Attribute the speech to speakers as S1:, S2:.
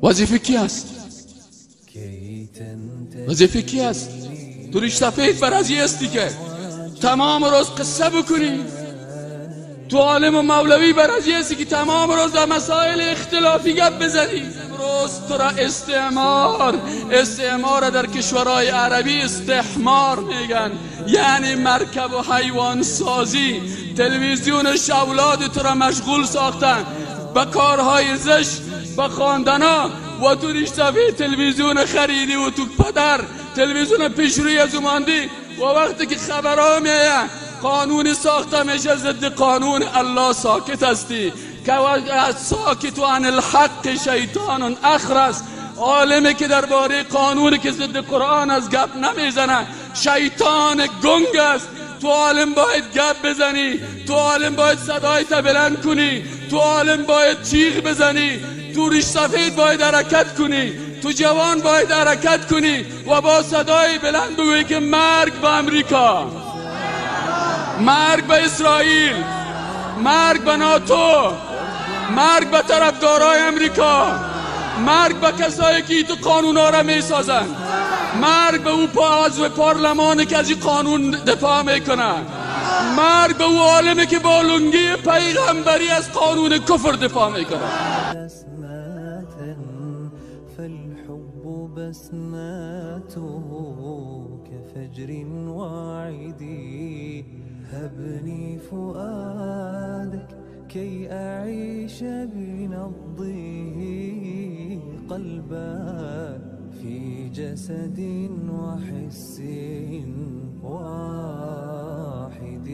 S1: وظیفه کی است؟ وظیفه کی است؟ تو ریش سفید بر از هستی که تمام روز قصه بکنی. تو عالم و مولوی بر از هستی که تمام روز در مسائل اختلافی گپ بزنی. روز تو را استعمار در کشورهای عربی استحمار میگن، یعنی مرکب و حیوان سازی. تلویزیون اولاد تو را مشغول ساختن به کارهای زشت، به خواندنا، و تو ریش سفید تلویزیون خریدی و تو پدر تلویزیون پیشروی از ماندی. و وقتی که خبرها میایه قانون ساخته میشه ضد قانون الله ساکت هستی. که ساکت عن الحق شیطان اخرس. عالمی که درباره قانونی که ضد قرآن از گپ نمیزنه شیطان گنگ است. تو عالم باید گپ بزنی، تو عالم باید صدایت بلند کنی، تو عالم باید چیغ بزنی، تو ریش سفید باید حرکت کنی، تو جوان باید حرکت کنی و با صدای بلند بگویی که مرگ به امریکا، مرگ به اسرائیل، مرگ به ناتو، مرگ به طرفدارای امریکا، مرگ به کسایی که تو قانونا را میسازن، مرگ به او عضو پارلمانی که از این قانون دفاع میکنه، مرگ به او عالمی که با لنگی پیغمبری از قانون کفر دفاع میکنه.
S2: فالحب بسماته كفجر واعدي. هبني فؤادك كي أعيش بنبضه قلبا في جسد وحس واحد.